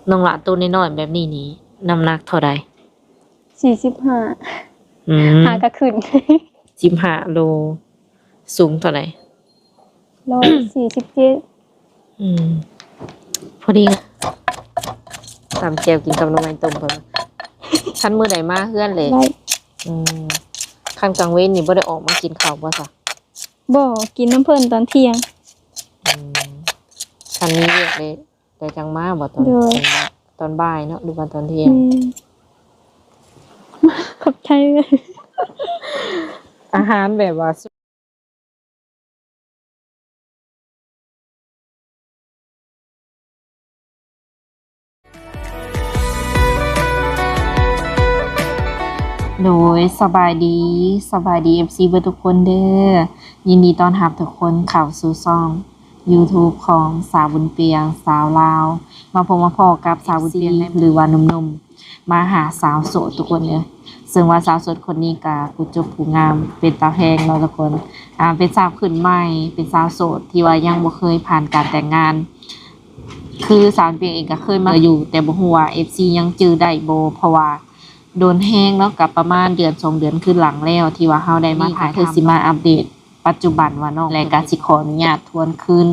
ນ້ອງຫຼ້າໂຕນ້ອຍໆແບບນີ້ນີ້ ນ້ຳໜັກເທົ່າໃດ? ສີ່ສິບຫ້າ. ອືມ ຫາກະຂຶ້ນ ສິບຫ້າໂລ. ສູງເທົ່າໃດ? ຮ້ອຍສີ່ສິບເຈັດ. ອືມ ພໍດີ ຕຳແຈ່ວກິນກັບໜໍ່ໄມ້ຕົ້ມເພິ່ນ. ຄັນມື້ໃດມາເຮືອນເລີຍ. ໄດ້. ອືມ ຄັນກາງເວັນນີ້ບໍ່ໄດ້ອອກມາກິນເຂົ້າບໍ່ຊະ? ບໍ່ ກິນນຳເພິ່ນຕອນທ່ຽງ. ອືມ ຄັນມີວຽກເດ້ ແຕ່ຈັ່ງມາບໍ່? ຕອນ ໂດຍ ຕອນບ່າຍເນາະ ຫຼືວ່າຕອນທ່ຽງ? ແມ່ນ. ຂອບໃຈເລີຍ. ອາຫານແບບວ່າ ໂດຍ ສະບາຍດີ ສະບາຍດີ ເອັຟຊີ ເບິດທຸກຄົນເດີ. ຍິນດີຕ້ອນຮັບທຸກຄົນເຂົ້າສູ່ຊ່ອງ YouTube ຂອງສາວບຸນປຽງ ສາວລາວ. ມາພົບມາພໍ້ກັບສາວບຸນປຽງ ຫຼືວ່າໜຸ່ມໆ ມາຫາສາວໂສດທຸກຄົນເອີຍ. ເຊິ່ງວ່າສາວໂສດຄົນນີ້ກະຜູ້ຈົບຜູ້ງາມ ເປັນຕາແພງເນາະທຸກຄົນ. ອ່າ ເປັນສາວຂຶ້ນໃໝ່ ເປັນສາວໂສດທີ່ວ່າຍັງບໍ່ເຄີຍຜ່ານການແຕ່ງງານ. ຄືສາວເປັນເອງກະເຄີຍມາຢູ່ ແຕ່ບໍ່ຮູ້ວ່າ ເອັຟຊີ ຍັງຈື່ໄດ້ບໍ່ ເພາະວ່າດົນແຮງເນາະ ກະປະມານເດືອນສອງເດືອນຄືນຫຼັງແລ້ວ ທີ່ວ່າເຮົາໄດ້ມາຖ່າຍ ເພິ່ນຊິມາອັບເດດ ປັດຈຸບັນວ່ານ້ອງ ແລະກະຊິຂໍອະນຸຍາດທວນຄືນ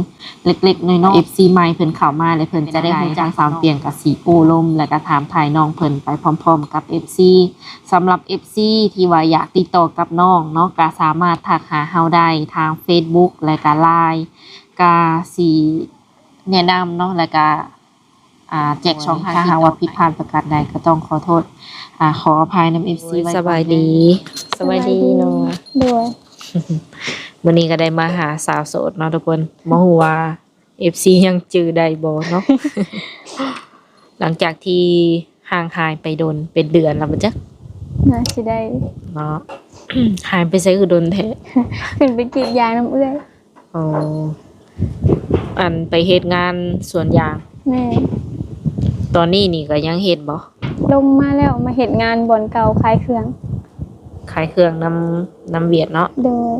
ເລັກໆນ້ອຍໆ. ເອັຟຊີ ໃໝ່ເພິ່ນເຂົ້າມາ ແລະເພິ່ນຈະໄດ້ຮູ້ຈັກສາວເປັນກະຊິໂອ້ລົມ ແລະກະຖາມຖ່າຍນ້ອງເພິ່ນໄປພ້ອມໆກັບ ເອັຟຊີ. ສຳລັບ ເອັຟຊີ ທີ່ວ່າຢາກຕິດຕໍ່ກັບນ້ອງເນາະ ກະສາມາດທັກຫາເຮົາໄດ້ທາງ Facebook ແລະກະ LINE ກະຊິແນະນຳເນາະ ແລະກະ ອ່າ ແຈກຊ່ອງທາງ. ຖ້າຫາກວ່າຜິດພາດປະການໃດ ກໍຕ້ອງຂໍໂທດ ອ່າ ຂໍອະໄພນຳ ເອັຟຊີ ໄວ້ກ່ອນເດີ. ສະບາຍດີ ສະບາຍດີນ້ອງ. ໂດຍ. ມື້ນີ້ກໍໄດ້ມາຫາສາວໂສດເນາະທຸກຄົນ. ບໍ່ຮູ້ວ່າ ເອັຟຊີ ຍັງຈື່ໄດ້ບໍ່ເນາະ? ຫຼັງຈາກທີ່ຫ່າງຫາຍໄປດົນ ເປັນເດືອນແລ້ວບໍ່ຈັກ? ໜ້າຊິໄດ້ເນາະ. ຫາຍໄປໃສຄືດົນແທ້? ຂຶ້ນໄປກຣີດຢາງນຳເອື້ອຍ. ອໍ ອັນໄປເຮັດງານສວນຢາງ. ແມ່ນ. ຕອນນີ້ນີ້ກໍຍັງເຮັດບໍ່? ລົງມາແລ້ວ ມາເຮັດງານບ່ອນເກົ່າ ຂາຍເຄື່ອງ. ຂາຍເຄື່ອງນຳ ນຳຫວຽດເນາະ? ໂດຍ.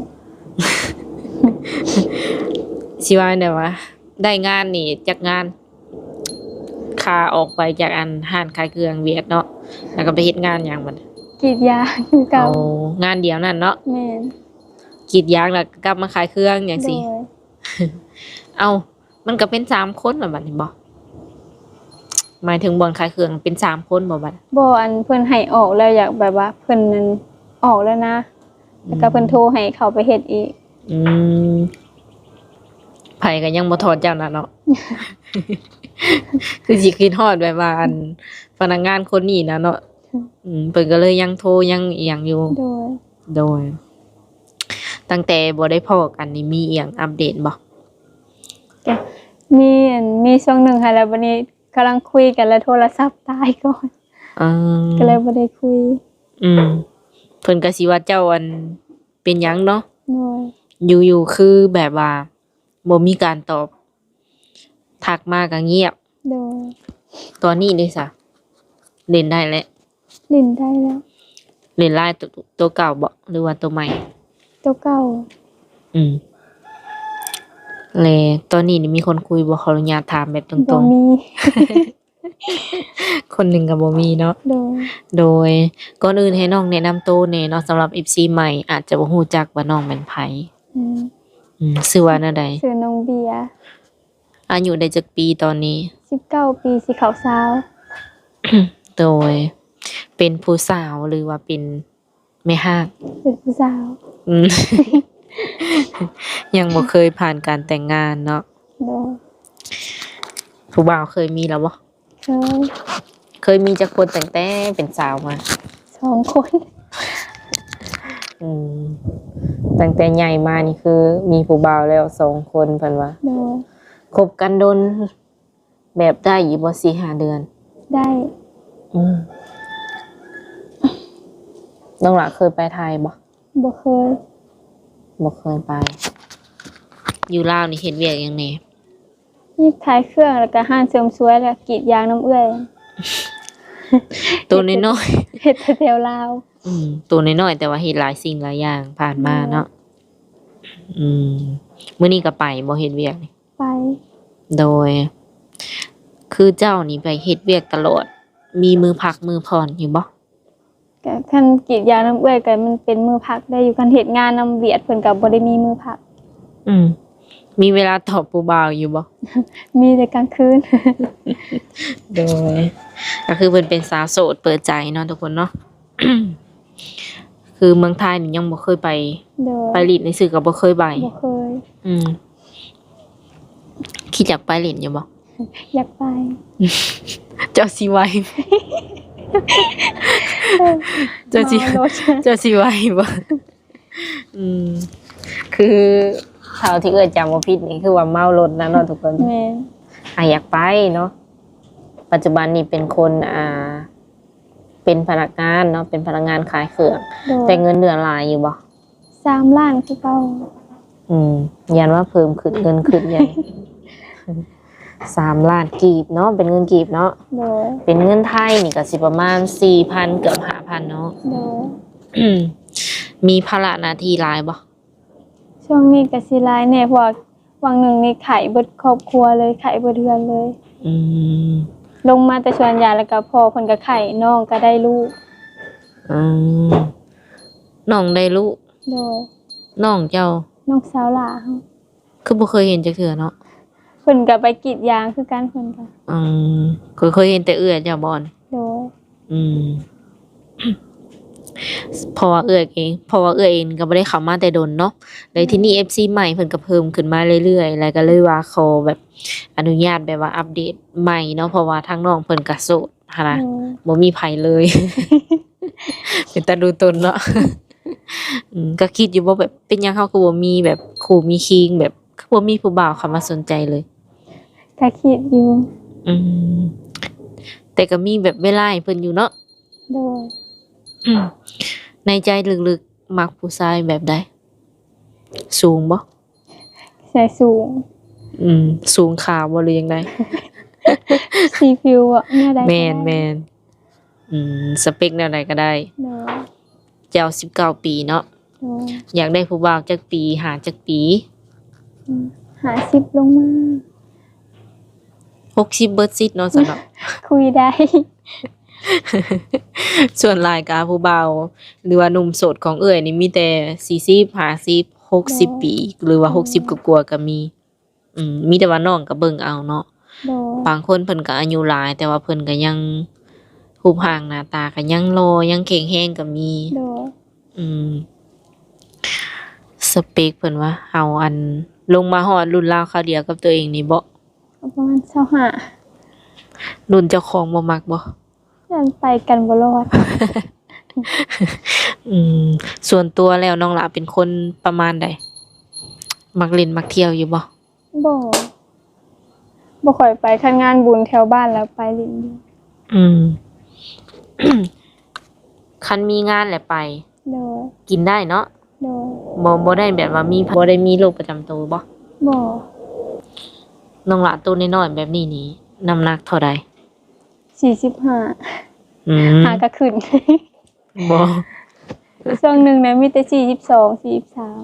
ຊິວ່າແນວວ່າ ໄດ້ງານນີ້ຈັກງານ? ຂ້າອອກໄປຈາກອັນຮ້ານຂາຍເຄື່ອງຫວຽດເນາະ ແລ້ວກໍໄປເຮັດງານຫຍັງບັດ? ກຣີດຢາງຄືເກົ່າ. ໂອ້ ງານດຽວນັ້ນເນາະ? ແມ່ນ. ກຣີດຢາງແລ້ວກໍກັບມາຂາຍເຄື່ອງຫຍັງຊີ້? ໂດຍ. ເອົ້າ ມັນກໍເປັນສາມຄົນລະບັດນີ້ບໍ່? ໝາຍເຖິງບ່ອນຂາຍເຄື່ອງເປັນສາມຄົນບໍ່ບັດ? ບໍ່ ອັນເພິ່ນໃຫ້ອອກແລ້ວ ຢາກແບບວ່າເພິ່ນນັ້ນອອກແລ້ວນະ ແລ້ວກໍເພິ່ນ ອືມ ໂທໃຫ້ເຂົ້າໄປເຮັດອີກ. ອືມ ໃຜກໍຍັງບໍ່ຖອນເຈົ້ານະເນາະ. ຄືຊິຄິດຮອດແບບວ່າອັນພະນັກງານຄົນນີ້ນະເນາະ. ອືມ ເພິ່ນກໍເລີຍຍັງໂທຍັງອີ່ຫຍັງຢູ່. ໂດຍ. ໂດຍ. ຕັ້ງແຕ່ບໍ່ໄດ້ພໍ້ກັນນີ້ ມີອີ່ຫຍັງອັບເດດບໍ່? ກໍມີ ອັນ ມີຊ່ວງໜຶ່ງຫັ້ນແຫຼະ ບັດນີ້ກຳລັງຄຸຍກັນ ແລ້ວໂທລະສັບຕາຍກ່ອນ. ເອີ ກໍເລີຍບໍ່ໄດ້ຄຸຍ. ອືມ ເພິ່ນກໍຊິວ່າເຈົ້າ ອັນ ເປັນຫຍັງເນາະ? ໂດຍ. ຢູ່ໆ ຄືແບບວ່າບໍ່ມີການຕອບ ທັກມາກໍງຽບ. ໂດຍ. ຕອນນີ້ເດຊະ ຫຼິ້ນໄດ້ແລ້ວ? ຫຼິ້ນໄດ້ແລ້ວ. ຫຼິ້ນ LINE ໂຕ ໂຕເກົ່າບໍ່ ຫຼືວ່າໂຕໃໝ່? ໂຕເກົ່າ. ອືມ ແລະ ຕອນນີ້ນີ້ມີຄົນຄຸຍບໍ່? ຂໍອະນຸຍາດຖາມແບບຕົງໆ. ບໍ່ມີ. ຄົນໜຶ່ງກໍບໍ່ມີເນາະ. ໂດຍ. ໂດຍ. ກ່ອນອື່ນໃຫ້ນ້ອງແນະນຳໂຕແດ່ເນາະ ສຳລັບ ເອັຟຊີ ໃໝ່ອາດຈະບໍ່ຮູ້ຈັກວ່ານ້ອງແມ່ນໃຜ. ອືມ ອືມ ຊື່ວ່າແນວໃດ? ຊື່ນ້ອງເບຍ. ອາຍຸໄດ້ຈັກປີຕອນນີ້? ສິບເກົ້າປີ ຊິເຂົ້າຊາວ. ໂດຍ. ເປັນຜູ້ສາວ ຫຼືວ່າເປັນແມ່ຮ້າງ? ເປັນຜູ້ສາວ. ອືມ ຍັງບໍ່ເຄີຍຜ່ານການແຕ່ງງານເນາະ. ໂດຍ. ຜູ້ບ່າວເຄີຍມີແລ້ວບໍ່? ເຄີຍ. ເຄີຍມີຈັກຄົນຕັ້ງແຕ່ເປັນສາວມາ? ສອງຄົນ. ອືມ ຕັ້ງແຕ່ໃຫຍ່ມານີ້ຄືມີຜູ້ບ່າວແລ້ວສອງຄົນ ເພິ່ນວ່າ. ໂດຍ. ຄົບກັນດົນ ແບບໄດ້ຢູ່ບໍ່ ສີ່ຫ້າເດືອນ? ໄດ້. ອືມ ນ້ອງຫຼ້າເຄີຍໄປໄທບໍ່? ບໍ່ເຄີຍ. ບໍ່ເຄີຍໄປ. ຢູ່ລາວນີ້ເຮັດວຽກຫຍັງແດ່? ມີຂາຍເຄື່ອງ ແລ້ວກະຮ້ານເສີມສວຍ ແລ້ວກະກຣີດຢາງນຳເອື້ອຍ. ໂຕນ້ອຍໆ. ເຮັດແຖວໆລາວ. ອືມ ໂຕນ້ອຍໆ ແຕ່ວ່າເຮັດຫຼາຍສິ່ງຫຼາຍຢ່າງຜ່ານມາເນາະ. ໂດຍ. ອືມ ມື້ນີ້ກໍໄປບໍ່ ເຮັດວຽກນີ້? ໄປ. ໂດຍ. ຄືເຈົ້ານີ້ໄປເຮັດວຽກຕະຫຼອດ ມີມື້ພັກມື້ຜ່ອນຢູ່ບໍ່? ກະຄັນກຣີດຢາງນຳເອື້ອຍກະມັນເປັນມື້ພັກໄດ້ຢູ່ ຄັນເຮັດງານນຳວຽດເພິ່ນກະບໍ່ໄດ້ມີມື້ພັກ. ອືມ ມີເວລາຕອບຜູ້ບ່າວຢູ່ບໍ່? ມີແຕ່ກາງຄືນ. ໂດຍ ກະຄືເພິ່ນເປັນສາວໂສດເປີດໃຈເນາະທຸກຄົນເນາະ. ຄືເມືອງໄທນີ້ຍັງບໍ່ເຄີຍໄປ. ໂດຍ ໄປຫຼິ້ນຊື່ໆກະບໍ່ເຄີຍໄປ. ບໍ່ເຄີຍ. ອືມ ຄິດຢາກໄປຫຼິ້ນຢູ່ບໍ່? ຢາກໄປ. ເຈົ້າຊິໄຫວ? ເຈົ້າຊິ ເມົາລົດ ເຈົ້າຊິໄຫວບໍ່? ອືມ ຄືເທົ່າທີ່ເອື້ອຍຈຳບໍ່ຜິດນີ້ ຄືວ່າເມົາລົດນະເນາະທຸກຄົນ. ແມ່ນ. ຫາກຢາກໄປເນາະ. ປັດຈຸບັນນີ້ເປັນຄົນ ອ່າ ເປັນພະນັກງານເນາະ ເປັນພະນັກງານຂາຍເຄື່ອງ. ໂດຍ ແຕ່ເງິນເດືອນຫຼາຍຢູ່ບໍ່? ສາມລ້ານຄືເກົ່າ. ອືມ ຢ້ານວ່າເພີ່ມຂຶ້ນ ເງິນຂຶ້ນໃຫຍ່. ສາມລ້ານກີບເນາະ ເປັນເງິນກີບເນາະ. ໂດຍ ເປັນເງິນໄທນີ້ກະຊິປະມານສີ່ພັນ ເກືອບຫ້າພັນເນາະ. ໂດຍ ມີພາລະໜ້າທີ່ຫຼາຍບໍ່? ຊ່ວງນີ້ກະຊິຫຼາຍແດ່ ເພາະວ່າຫວ່າງໜຶ່ງນີ້ໄຂ້ເບິດຄອບຄົວເລີຍ ໄຂ້ເບິດເຮືອນເລີຍ. ອືມ ລົງມາແຕ່ສວນຢາງແລ້ວກະພໍ່ເພິ່ນກະໄຂ້ ນ້ອງກະໄດ້ລູກ. ອືມ ນ້ອງໄດ້ລູກ. ໂດຍ ນ້ອງເຈົ້າ? ນ້ອງສາວຫຼ້າເຮົາ. ຄືບໍ່ເຄີຍເຫັນຈັກເທື່ອເນາະ? ເພິ່ນກະໄປກຣີດຢາງຄືກັນ ເພິ່ນກະ. ອືມ ເຄີຍ ເຄີຍເຫັນແຕ່ເອື້ອຍເຈົ້າບໍ່? ໂດຍ. ອືມ ເພາະວ່າເອື້ອຍເອງ ເພາະວ່າເອື້ອຍເອງກະບໍ່ໄດ້ເຂົ້າມາແຕ່ດົນເນາະ ແລ້ວທີນີ້ ເອັຟຊີ ໃໝ່ເພິ່ນກະເພີ່ມຂຶ້ນມາເລື້ອຍໆ ແລ້ວກະເລີຍວ່າຂໍແບບອະນຸຍາດແບບວ່າອັບເດດໃໝ່ເນາະ ເພາະວ່າທາງນ້ອງເພິ່ນກະໂສດຫັ້ນນະ. ໂດຍ ບໍ່ມີໃຜເລີຍ. ເປັນຕາດູຕົນເນາະ. ອືມ ກະຄິດຢູ່ບໍ່ ແບບເປັນຫຍັງເຮົາຄືບໍ່ມີແບບຄູ່ມີຄີງ ແບບຄືບໍ່ມີຜູ້ບ່າວເຂົ້າມາສົນໃຈເລີຍ? ກະຄິດຢູ່. ອືມ ແຕ່ກະມີແບບເວລາໃຫ້ເພິ່ນຢູ່ເນາະ. ໂດຍ. ໃນໃຈເລິກໆມັກຜູ້ຊາຍແບບໃດ? ສູງບໍ່? ໃສ່ສູງ. ອືມ ສູງຂາວບໍ່ ຫຼືຈັ່ງໃດ? ສີຜິວບໍ່? ແນວໃດກະໄດ້. ແມ່ນໆ. ອືມ ສະເປັກແນວໃດກະໄດ້. ໂດຍ. ເຈົ້າສິບເກົ້າປີເນາະ. ໂດຍ. ຢາກໄດ້ຜູ້ບ່າວຈັກປີ ຫາຈັກປີ? ອືມ ຫ້າສິບລົງມາ. ຫົກສິບເບິດສິດເນາະ ຊັ້ນເນາະ. ຄຸຍໄດ້. ສ່ວນຫຼາຍກະຜູ້ບ່າວ ຫຼືວ່າໜຸ່ມໂສດຂອງເອື້ອຍນີ້ມີແຕ່ສີ່ສິບ ຫ້າສິບ ຫົກສິບປີ ໂດຍ ຫຼືວ່າຫົກສິບກວ່າໆກະມີ. ອືມ ມີແຕ່ວ່ານ້ອງກະເບິ່ງເອົາເນາະ. ໂດຍ. ບາງຄົນເພິ່ນກະອາຍຸຫຼາຍ ແຕ່ວ່າເພິ່ນກະຍັງ ຮູບຮ່າງໜ້າຕາກະຍັງຫຼໍ່ ຍັງແຂງແຮງກະມີ. ໂດຍ. ອືມ ສະເປັກເພິ່ນວ່າ ເຮົາ ອັນ ລົງມາຮອດລຸ້ນລາວຄາວດຽວກັບໂຕເອງນີ້ບໍ? ປະມານຊາວຫ້າ. ລຸ້ນເຈົ້າຂອງບໍ່ມັກບໍ? ຢ້ານໄປກັນບໍ່ລອດ. ອືມ ສ່ວນຕົວແລ້ວນ້ອງຫຼ້າເປັນຄົນປະມານໃດ? ມັກຫຼິ້ນມັກທ່ຽວຢູ່ບໍ່? ບໍ່ ບໍ່ຄ່ອຍໄປ ຄັນງານບຸນແຖວບ້ານລະໄປຫຼິ້ນຢູ່. ອືມ ຄັນມີງານແຫຼະໄປ. ໂດຍ. ກິນໄດ້ເນາະ. ໂດຍ. ບໍ່ ບໍ່ໄດ້ແບບວ່າມີ ບໍ່ໄດ້ມີໂລກປະຈຳໂຕບໍ່? ບໍ່. ນ້ອງຫຼ້າໂຕນ້ອຍໆແບບນີ້ນີ້ ນ້ຳໜັກເທົ່າໃດ? ສີ່ສິບຫ້າ. ອືມ ຫາກະຂຶ້ນ. ບໍ່ ຊ່ວງໜຶ່ງນະມີແຕ່ສີ່ສິບສອງ ສີ່ສິບສາມ.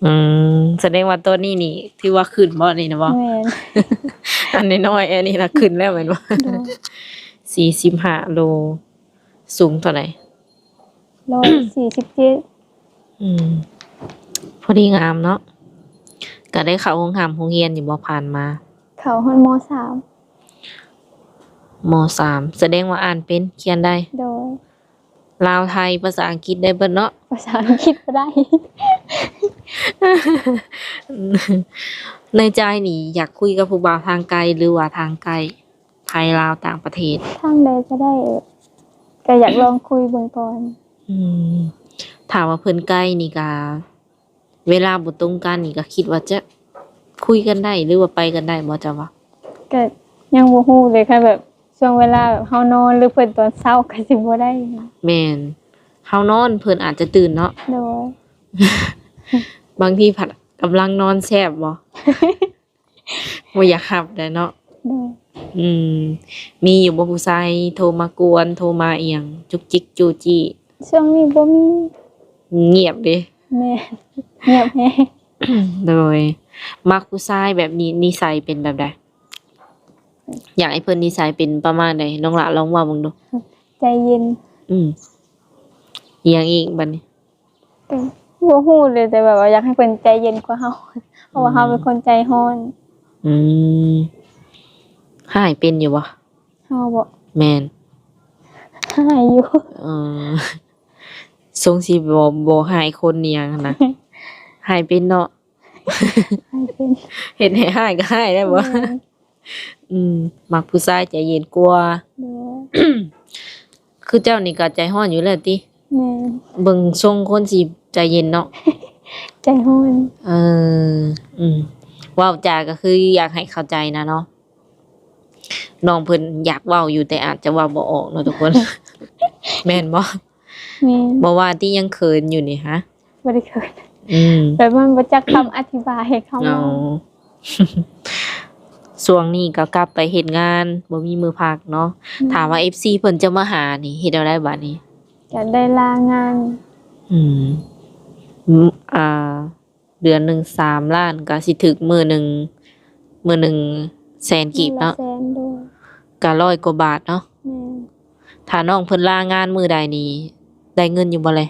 ອືມ ສະແດງວ່າຕອນນີ້ນີ້ຖືວ່າຂຶ້ນບໍ່ນີ້ນະບໍ່? ແມ່ນ. ອັນນ້ອຍໆ ອັນນີ້ລະຂຶ້ນແລ້ວແມ່ນບໍ່? ໂດຍ. ສີ່ສິບຫ້າໂລ ສູງເທົ່າໃດ? ຮ້ອຍສີ່ສິບເຈັດ. ອືມ ພໍດີງາມເນາະ. ກະໄດ້ເຂົ້າໂຮງຮ່ຳໂຮງຮຽນຢູ່ບໍ່ຜ່ານມາ? ເຂົ້າຮອດ ມໍສາມ. ມໍສາມ ສະແດງວ່າອ່ານເປັນ ຂຽນໄດ້? ໂດຍ. ລາວ ໄທ ພາສາອັງກິດໄດ້ເບິດເນາະ? ພາສາອັງກິດບໍ່ໄດ້. ໃນໃຈນີ້ຢາກຄຸຍກັບຜູ້ບ່າວທາງໄກ ຫຼືວ່າທາງໃກ້? ໄທ ລາວ ຕ່າງປະເທດ. ທາງໃດກະໄດ້ ກະຢາກລອງຄຸຍເບິ່ງກ່ອນ. ອືມ ຖ້າວ່າເພິ່ນໄກນີ້ກະ ເວລາບໍ່ຕົງກັນນີ້ກະຄິດວ່າຈະຄຸຍກັນໄດ້ ຫຼືວ່າໄປກັນໄດ້ບໍ່ ເຈົ້າວ່າ? ກະຍັງບໍ່ຮູ້ເລີຍ ຄັນແບບຊ່ວງເວລາແບບເຮົານອນ ຫຼືເພິ່ນຕອນເຊົ້າກະຊິບໍ່ໄດ້. ແມ່ນ ເຮົານອນເພິ່ນອາດຈະຕື່ນເນາະ. ໂດຍ. ບາງທີພັດກຳລັງນອນແຊບບໍ່? ບໍ່ຢາກຮັບແຫຼະເນາະ. ໂດຍ. ອືມ ມີຢູ່ບໍ່ຜູ້ຊາຍໂທມາກວນ ໂທມາອີ່ຫຍັງ ຈຸກຈິກຈູ້ຈີ້? ຊ່ວງນີ້ບໍ່ມີ. ງຽບເດ້. ແມ່ນ ງຽບແຮງ. ໂດຍ. ມັກຜູ້ຊາຍແບບນີ້ ນິໄສເປັນແບບໃດ? ຢາກໃຫ້ເພິ່ນນິໄສເປັນປະມານໃດ? ນ້ອງຫຼ້າລອງເວົ້າເບິ່ງດູ. ໃຈເຢັນ. ອືມ. ອີຫຍັງອີກບັດນີ້? ກໍບໍ່ຮູ້ເລີຍ ແຕ່ແບບວ່າຢາກໃຫ້ເພິ່ນໃຈເຢັນກວ່າເຮົາ ເພາະວ່າເຮົາເປັນຄົນໃຈຮ້ອນ. ອືມ. ຮ້າຍເປັນຢູ່ບໍ່? ເຮົາບໍ? ແມ່ນ. ຮ້າຍຢູ່. ເອີ. ຊົງຊິບໍ່ ບໍ່ຮ້າຍຄົນອີຫຍັງຫັ້ນນະ. ຮ້າຍເປັນເນາະ. ຮ້າຍເປັນ. ເຮັດໃຫ້ຮ້າຍກໍຮ້າຍໄດ້ບໍ? ແມ່ນ. ອືມ. ມັກຜູ້ຊາຍໃຈເຢັນກວ່າ. ໂດຍ. ຄືເຈົ້ານີ້ກໍໃຈຮ້ອນຢູ່ແລ້ວຕິ? ແມ່ນ. ເບິ່ງຊົງຄົນຊິໃຈເຢັນເນາະ. ໃຈຮ້ອນ. ເອີ. ອືມ. ເວົ້າຈາກໍຄືຢາກໃຫ້ເຂົ້າໃຈນະເນາະ. ນ້ອງເພິ່ນຢາກເວົ້າຢູ່ ແຕ່ອາດຈະເວົ້າບໍ່ອອກເນາະທຸກຄົນ. ແມ່ນບໍ່? ແມ່ນ. ບໍ່ວ່າຕິ ຍັງເຂີນຢູ່ນີ້ຫະ? ບໍ່ໄດ້ເຂີນ. ອືມ. ແບບມັນບໍ່ຈັກຄຳອະທິບາຍໃຫ້ເຂົາເວົ້າ. ເອົາ. ຊ່ວງນີ້ກໍກັບໄປເຮັດງານ ບໍ່ມີມື້ພັກເນາະ. ແມ່ນ. ຖ້າວ່າເອັຟຊີເພິ່ນຈະມາຫານີ້ ເຮັດແນວໃດບາດນີ້? ກໍໄດ້ລາງານ. ອືມ. ອາ ເດືອນໜຶ່ງສາມລ້ານ ກໍຊິຖືກມື້ໜຶ່ງ ມື້ໜຶ່ງແສນກີບເນາະ. ແສນ. ໂດຍ. ກໍຮ້ອຍກວ່າບາດເນາະ. ແມ່ນ. ຖ້ານ້ອງເພິ່ນລາງານມື້ໃດນີ້ ໄດ້ເງິນຢູ່ບໍ່ແລ?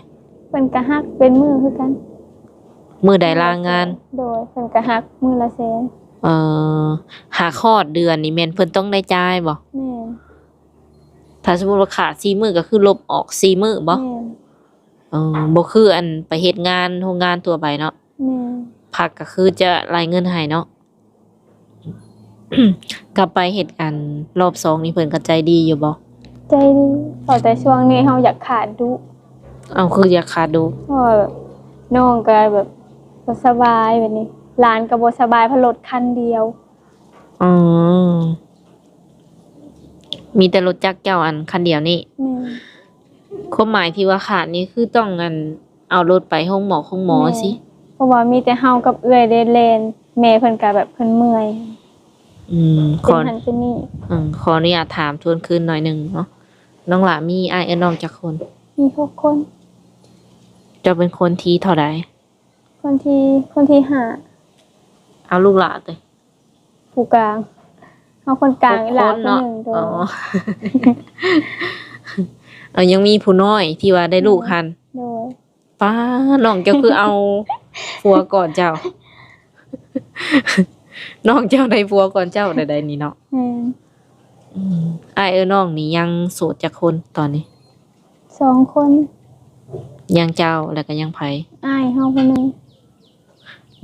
ເພິ່ນກໍຫັກເປັນມື້ຄືກັນ. ມື້ໃດລາງານ? ໂດຍ. ເພິ່ນກໍຫັກມື້ລະແສນ. ເອີ. ຫາກຮອດເດືອນນີ້ແມ່ນເພິ່ນຕ້ອງໄດ້ຈ່າຍບໍ່? ແມ່ນ. ຖ້າສົມມຸດວ່າຂາດສີ່ມື້ ກໍຄືລົບອອກສີ່ມື້ບໍ່? ແມ່ນ. ເອີ. ບໍ່ຄືອັນໄປເຮັດງານໂຮງງານທົ່ວໄປເນາະ. ແມ່ນ. ພັກກໍຄືຈະໄລ່ເງິນໃຫ້ເນາະ. ກັບໄປເຮັດອັນລອບສອງນີ້ ເພິ່ນກໍໃຈດີຢູ່ບໍ່? ໃຈດີ. ເພາະແຕ່ຊ່ວງນີ້ເຮົາຢາກຂາດດຸ. ເອົາ ຄືຢາກຂາດດຸ? ເພາະວ່າແບບນ້ອງກໍແບບບໍ່ສະບາຍແບບນີ້ ຫຼານກໍບໍ່ສະບາຍ ເພາະລົດຄັນດຽວ. ອໍ. ມີແຕ່ລົດຈັກເຈົ້າອັນຄັນດຽວນີ້? ແມ່ນ. ຄວາມໝາຍທີ່ວ່າຂາດນີ້ ຄືຕ້ອງອັນ ເອົາລົດໄປໂຮງໝໍ ໂຮງໝໍ ແມ່ນ ຊີ້. ເພາະວ່າມີແຕ່ເຮົາກັບເອື້ອຍເດ້ແລ່ນ ແມ່ເພິ່ນກໍແບບເພິ່ນເມື່ອຍ. ອືມ. ເປັນຫັ້ນເປັນນີ້. ເອີ. ຂໍອະນຸຍາດຖາມທວນຄືນໜ້ອຍໜຶ່ງເນາະ. ນ້ອງຫຼ້າມີອ້າຍເອື້ອຍນ້ອງຈັກຄົນ? ມີຫົກຄົນ. ເຈົ້າເປັນຄົນທີເທົ່າໃດ? ຄົນທີ ຄົນທີຫ້າ. ເອົາລູກຫຼ້າຕິ? ຜູ້ກາງ. ເຮົາຄົນກາງ. ຫົກຄົນເນາະ. ອີ່ຫຼ້າຜູ້ໜຶ່ງ. ໂດຍ. ອໍ. ເອົາ ຍັງມີຜູ້ນ້ອຍທີ່ວ່າໄດ້ລູກຫັ້ນ. ໂດຍ. ປ້າ ນ້ອງເຈົ້າຄືເອົາຜົວກ່ອນເຈົ້າ. ນ້ອງເຈົ້າໄດ້ຜົວກ່ອນເຈົ້າໃດໆນີ້ເນາະ. ແມ່ນ. ອືມ. ອ້າຍເອື້ອຍນ້ອງນີ້ຍັງໂສດຈັກຄົນຕອນນີ້? ສອງຄົນ. ຍັງເຈົ້າ ແລ້ວກໍຍັງໃຜ? ອ້າຍເຮົາຜູ້ໜຶ່ງ.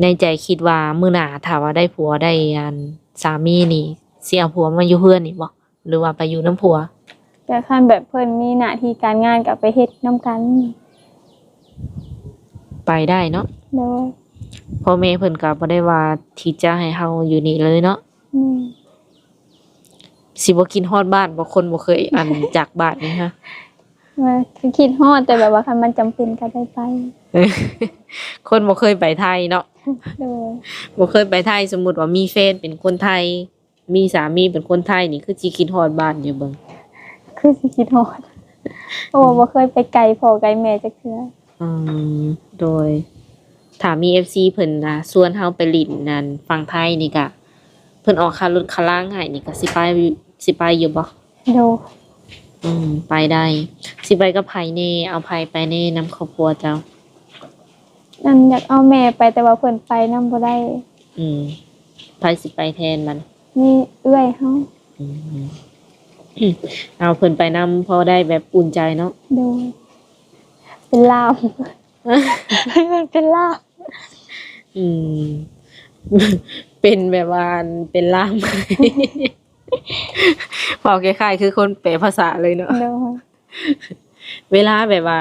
ໃນໃຈຄິດວ່າມື້ໜ້າຖ້າວ່າໄດ້ຜົວໄດ້ອັນສາມີນີ້ ຊິເອົາຜົວມາຢູ່ເຮືອນນີ້ບໍ່ ຫຼືວ່າໄປຢູ່ນຳຜົວ? ແຕ່ຄັນແບບເພິ່ນມີໜ້າທີ່ການງານກໍໄປເຮັດນຳກັນ. ໄປໄດ້ເນາະ. ໂດຍ. ພໍ່ແມ່ເພິ່ນກໍບໍ່ໄດ້ວ່າທີ່ຈະໃຫ້ເຮົາຢູ່ນີ້ເລີຍເນາະ. ແມ່ນ. ຊິບໍ່ຄິດຮອດບ້ານບໍ່ ຄົນບໍ່ເຄີຍອັນຈາກບ້ານນີ້ຮະ? ວ່າຄິດຮອດ ແຕ່ແບບວ່າຄັນມັນຈຳເປັນກໍໄດ້ໄປ. ຄົນບໍ່ເຄີຍໄປໄທເນາະ. ໂດຍ. ບໍ່ເຄີຍໄປໄທ ສົມມຸດວ່າມີແຟນເປັນຄົນໄທ ມີສາມີເປັນຄົນໄທນີ້ ຄືຊິຄິດຮອດບ້ານຢູ່ເບິ່ງ. ຄືຊິຄິດຮອດ ເພາະວ່າບໍ່ເຄີຍໄປໄກພໍ່ໄກແມ່ຈັກເທື່ອ. ອືມ. ໂດຍ. ຖ້າມີເອັຟຊີເພິ່ນນະ ຊວນເຮົາໄປຫຼິ້ນນັ້ນຝັ່ງໄທນີ້ກະ ເພິ່ນອອກຄ່າລົດຄ່າລາງໃຫ້ນີ້ກະຊິໄປ ຊິໄປຢູ່ບໍ່? ໂດຍ. ອືມ ໄປໄດ້. ຊິໄປກັບໃຜແດ່? ເອົາໃຜໄປແດ່ນຳຄອບຄົວເຈົ້າ? ອັນ ຢາກເອົາແມ່ໄປ ແຕ່ວ່າເພິ່ນໄປນຳບໍ່ໄດ້. ອືມ. ໃຜຊິໄປແທນມັນ? ມີເອື້ອຍເຮົາ. ອືມ. ເອົາເພິ່ນໄປນຳ ພໍໄດ້ແບບອຸ່ນໃຈເນາະ. ໂດຍ. ເປັນລ່າມ. ເປັນລ່າມ. ອືມ. ເປັນແບບວ່າ ເປັນລ່າມ. ເວົ້າຄ້າຍໆຄືຄົນແປພາສາເລີຍເນາະ. ໂດຍ. ເວລາແບບວ່າ